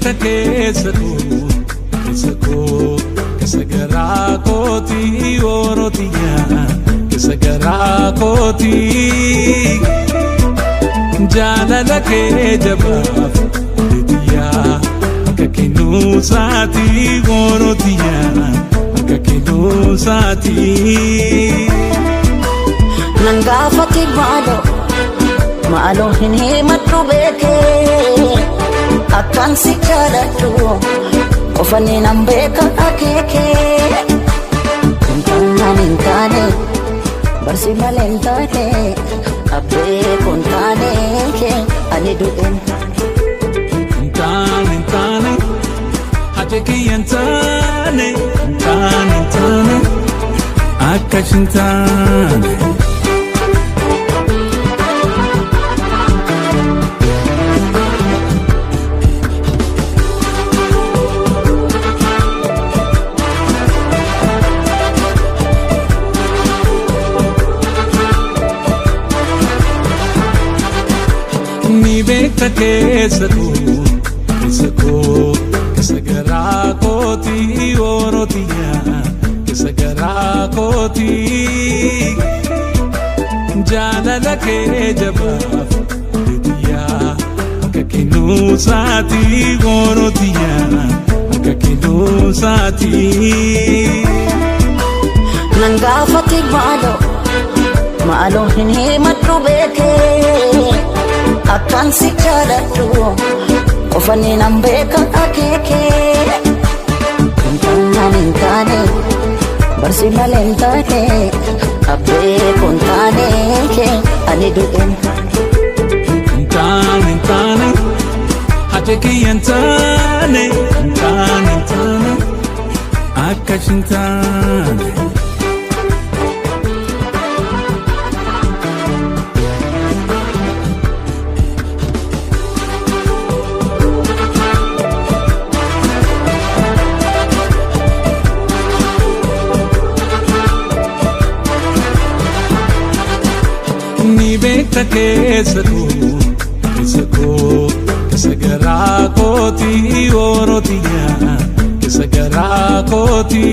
beekta keessa koo, keessa koo, keessa garaa kooti Orotiyaa, keessa garaa kooti. Jaalala kee jabaaf biyyaa akka kennuusaati Orotiyaa, akka kennuusaati. Nan gaafate maaloo, maaloo hin himadhu beekee, akkaan si jaaladhu qofani nan beeka akeekee. Hin taane, hin taane, barsi malee hin taane, abbee kun taane ani du'een. Hin taane, hin taane, haati kiyya hin taane, hin taane, hin taane, akkas hin taane. Ni beekta keessa koo, keessa koo, keessa garaa kooti Orotiyaa, keessa garaa kooti. Jaalala kee jabaaf biyyaa akka kennuusaati Orotiyaa, akka kennuusaati. Nan gaafate maaloo, maaloo hin himadhu beekee, akkaan si jaaladhu qofani nan beeka akeekee. Hin taane, hin taane, barsi malee hin taane, abbee kun taane ani du'een. Hin taane, hin taane, haati kiyya hin taane, hin taane, hin taane, akkas hin taane. Ni beekta keessa koo, keessa koo, keessa garaa kooti Orotiyaa, keessa garaa kooti.